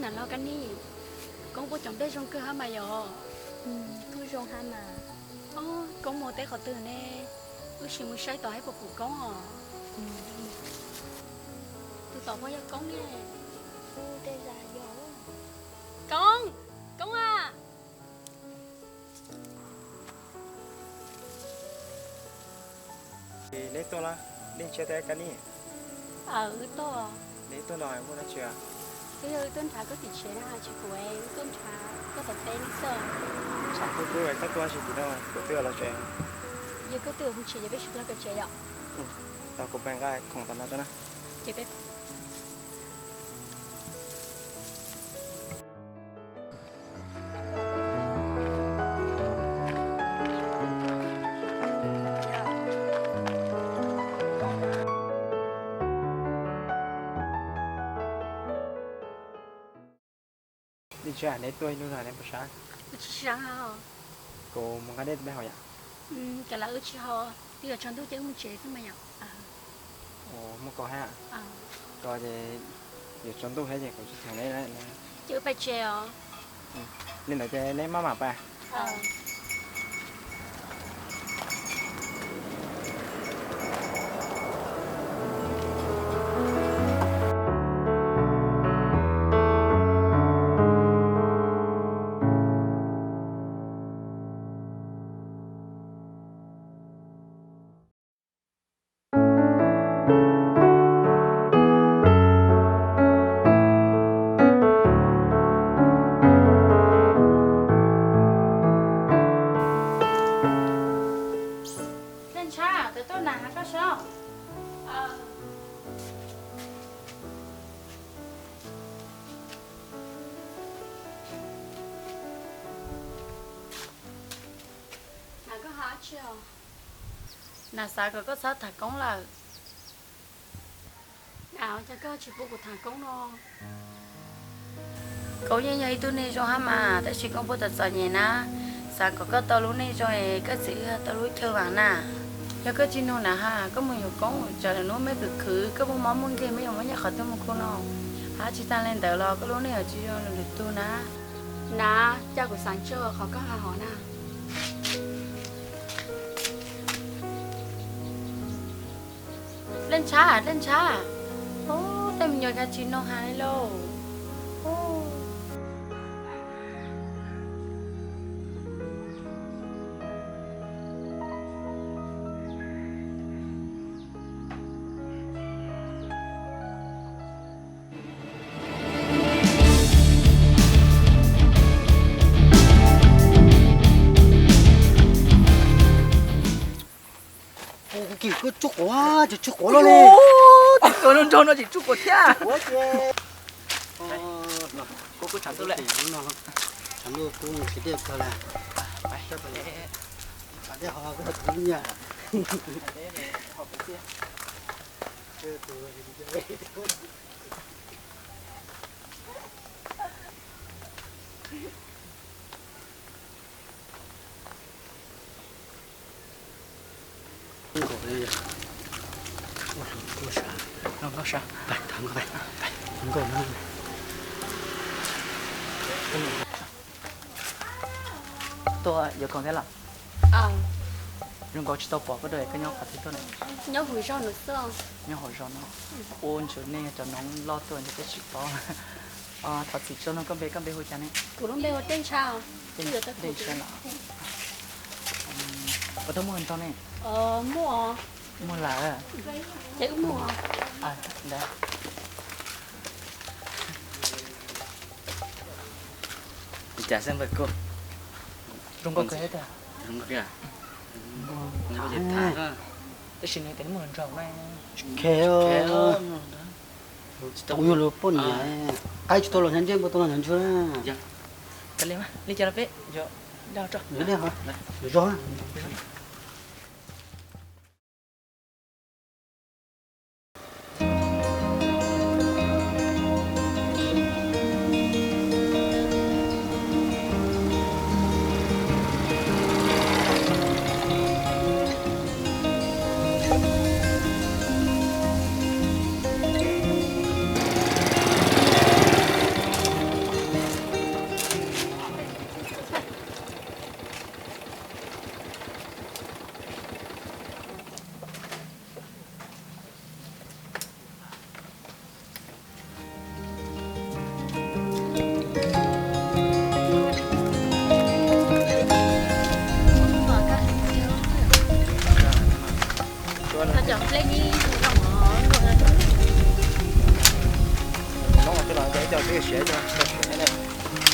Nam los Kab Nij, Koob puas cov nplej zoo kawg hab mas yom? Kuj zoo hab mas. Koob mus teb qhov twg ne? Wb sim mus saib tom hab puas pum Koob os. Tus tom puas yog Koob ne? Koob, Koob a. Neb tuaj los? Nej tsev teb Kab Nij? Wb tuaj. Neb tuaj no muaj dab tsi? Twb yog wb tuaj nrhav koj tim tsev na, tsis pum wb tuaj nrhav koj tom teb ne xwb. Nrhav kuv, koj tuaj tsis tim no, kuv twb los tsev. Yog koj twb mus tsev ces peb sib hlawv pem tsev yom. Tos kuv pais nqa khoom tom no tso na. Ces peb Dej tsis, neb tuaj ib hnub no neb puas sab? Kuv tsis sab. Kuv mus nqa dej rau peb haus yom. Ces lawv wb tsis haus, twb yuav tsaus ntuj ces wb mus tsev xwb mas yom. Muaj koj hab. Koj ces yuav tsaus ntuj thiab ces kuv tsis theem neb lawm. Ces wb pais tsev os. Li ntawd ces neb maj mam pais. Dej Ntsha, tus tuaj nas hab koj sab. Nas xav kom koj txhob tham Koob lawm. Cas koj tsis pub kuv tham Koob no? Koob yeej yog ib tug neeg zoo hab mas, tab sis Koob puag ta txom nyem na, xav kom koj tau lub neej zoo es koj txiv tau lub chaw vam na. Yog koj tsis nug nas has, koj mus yuav Koob tsam lwm hnub mej khwv khwv, koj muaj mob muaj nkeeg, mej yuav muab nyiaj qhov twg mus khu no. Hab tsis tag li ntawd los koj lub neej yuav tsis zoo li lwm tug na. Nas, cas kuv xav ntsoov qhov koj hais hov na. Dej Ntsha, Dej Ntsha. Ub, tej me nyuam cas tsis nug has li lauj. Kuv kis koj tsuj quav, tsuj quav loj li. Tus nraug no tsis tsuj quav thiab. Kuv kuj tshav ntuj lawm. Tshav ntuj kuv nqhis dej kawg lawm. Dej ho kuv tau kuv nyiaj. Tuaj yuav khoom thiab los? Zoo nkaus tsis tau pom koj dua, koj nyob qhov twg tuaj na? Nyob hauv zos no xwb. Nyob hauv zos no. Ua ntsuav nej cov noov loj tuaj ntshe koj tsis paub. Thov txim tsaug, koj npe, koj npe hu cas ne? Kuv lub npe hu Dej Ntsha. Dej Ntsha los? Puas tau muaj hluas nraug ne? Muaj. Muaj lawm. Ces wb mus. Ntawd. Cas xwb npawg Kub? Zoo nkauj kawg thiab tiag. Tab sis nws tias nws muaj hluas nraug na. Khe, kuv yug lus poj niam, qaib tsis tau los hnyav ntsej, npua tau los hnyav ntsuag na. Li cas los peb yuav daj rau. Yuav zog.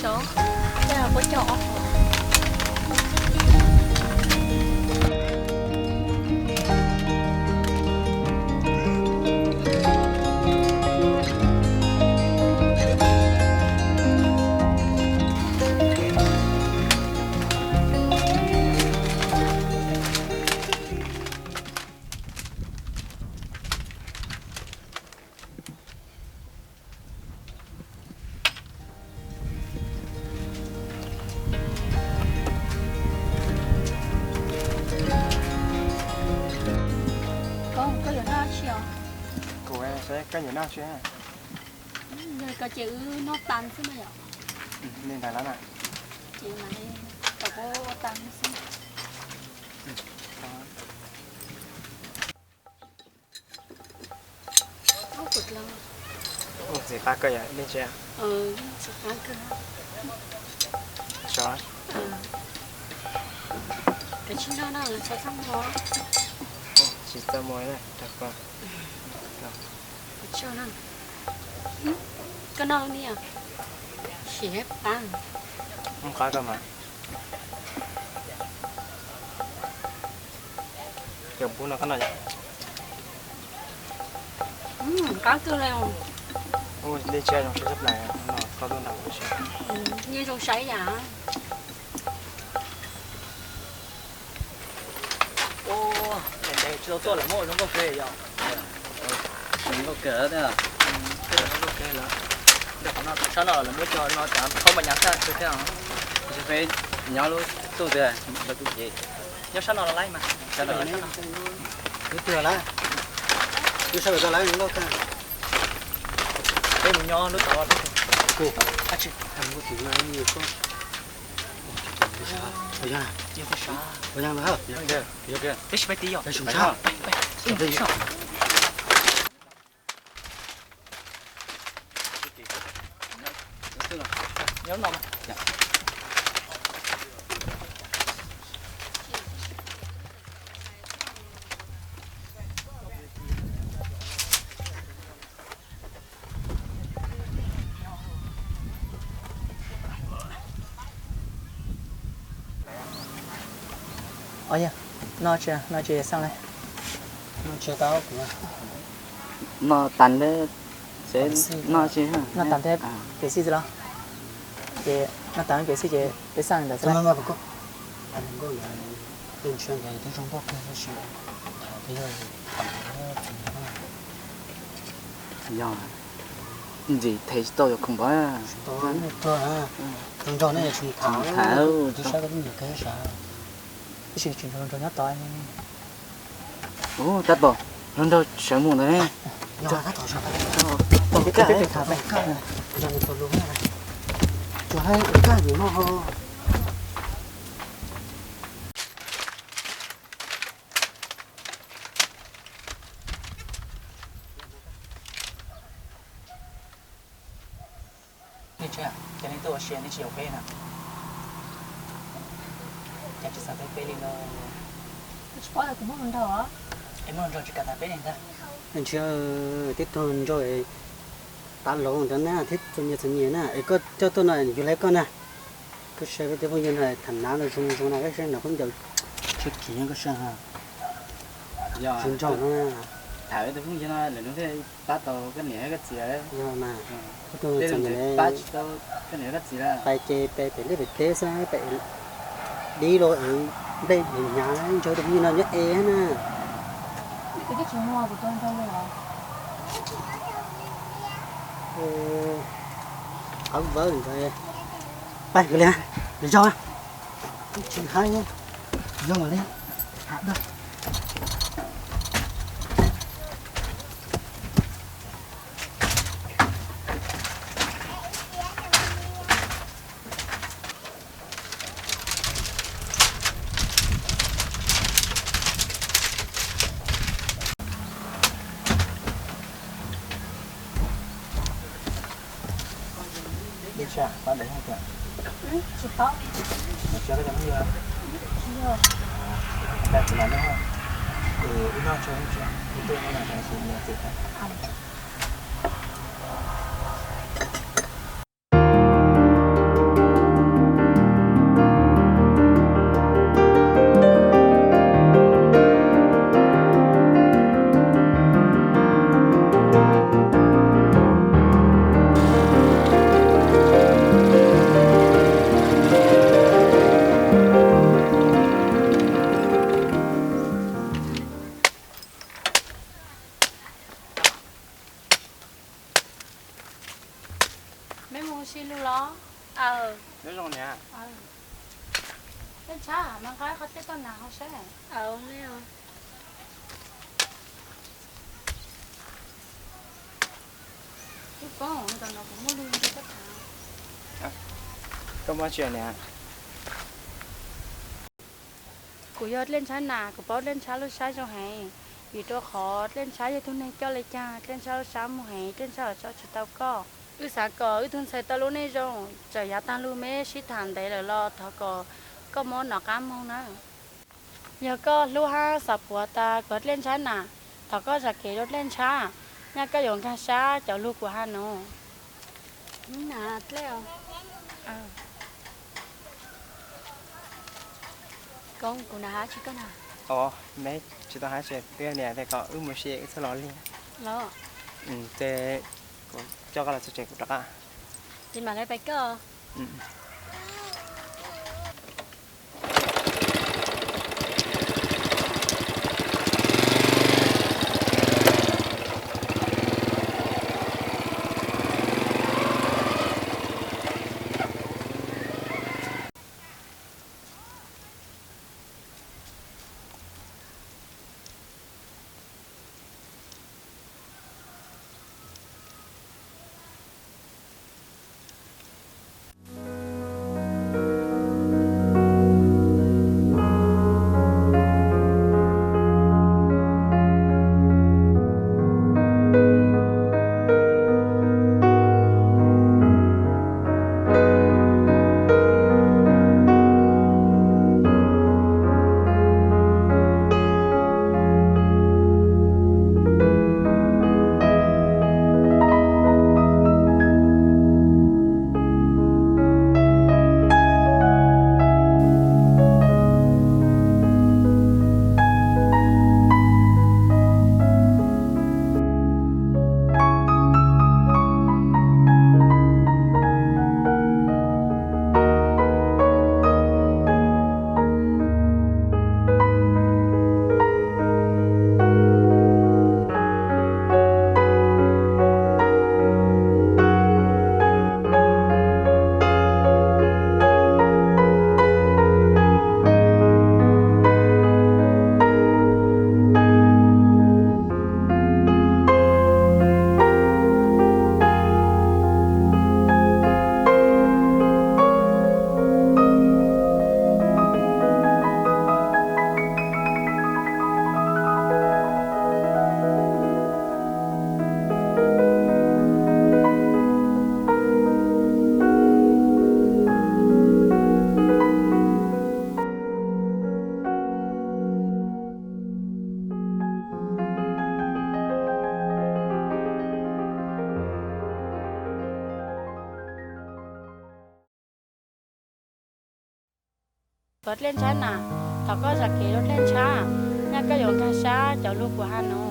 Sov, tej no puab cog ob hov. Koj, koj yuav noj tsi os? Kuv xav koj yuav noj tsi. Yog koj ces wb noj tas xwb na yom. Li ntawd lawm na. Ces mam li kom kuv ua tas xwb. Ntxim qab kawg yom, nej tsis? Sov. Tsis txaj muag na, rau koj. Koj noj lub ni, sim qab. Qab koj mas. Cov pub no koj noj. Qab kawg li. Ua dej tshiab zoo saib tshaj plaws no, koj tuaj nrog kuv saib. Yeej zoo saib yam. Ua, ntev tsis tau tuaj lawm, muab ua zoo nkauj kawg yom. Zoo nkauj kawg thiab. Zoo nkauj kawg lawm. Sab no lawv muab cog no cas khaub mas nyab tag thiab. Nyob lub tuj twg, nyob sab no los laib mas. Lub twg lawm? Lub sab pem tau lawm zoo nkauj kawg. Peb mus nyob lub tod. Kuv, ab tsi, kuv tus no, ua yog, ua yog los, peb sib pab tib yom. Noj tsi, noj tsi xaj le? Noj tas le, noj tsi, noj tas thiab pem xij xwb los? Ces noj tas pem xij ces peb xaj li ntawd xwb. Yog ntxim them tsis tau yog khoom npawg. Tab tom hluas nraug sawv mus ntawd ne. Nej tsis, cas nej tuaj ua si nej tsis yaum peb na? Cas tsis xav peb peb li no? Tsis paub tias kuv muaj hluas nraug os. Es muaj hluas nraug tsis kam tham peb li ntag. Ntshe tib tug nraug tav laus ntawd na thiab txom nyem txom nyem na es koj coj tuaj no yuav li koj na. Koj saib peb tej phooj ywg no tham nav no zoo zoo na, koj saib nram khaub ncaws tsheb khiv nyob koj saib ha. Zoo nraug no na. Tham peb tej phooj ywg no lawm nws thiaj pab tau koj niam thiab koj txiv. Yog mas, koj tus txom nyem pab tsis tau koj niam koj txiv lawm. Pais ces pem liaj pem teb xwb, pem dib los ev nplej ev hnyav, ntshe tus phooj ywg no nyob ev na. Qab vawv ntawd. Pais kwv li, nws zog tsis hab, zoo li tham da. Tsis paub. Tsis paub koj cov phooj ywg. Tsis yog. Tag kuv los noj, wb noj tso, wb tuaj noj tso, tsis noj txim tag. Meb mus ua si lug los? Aw, zoo niam. Dlej Ntshab mas nqa qhov dlej tuaj nas hov saib. Tub Koob, ntawm no kuv muaj lus nrog koj tham. Koj muaj dab tsi niam? Kuv yog Dlej Ntshab nas, kuv paub Dlej Ntshab lub sab zoo heev, vim rau qhov Dlej Ntshab yog tug neeg coj li cas Dlej Ntshab lub sab muaj heev, Dlej Ntshab tso tsis tau koj. Wb xav kom wb tug ntxhais tau lub neej zoo, txawm yav tag lug meb sib tham ntev lawm los thov kom koj muab nov qab moog nawb. Yog koj hlub hab xav puav tas kuv Dlej Ntshab nas, thov koj zam kev rau Dlej Ntshab, nyaj koj yuav nkaag sab cov lug kuv has nuav. Koob, kuv na has tsi koj na? Meb tsis tau has tsi, twb yog niam tias kom wb mus si wb txhob los lig. Ces kuv coj koj los txog tsev kuv rov qab. Ces mam li pais koj. Kuv Dlej Ntshab na, thov koj zam kev rau Dlej Ntshab, nyaj koj yuav nkaag sab cov lug kuv has nuav.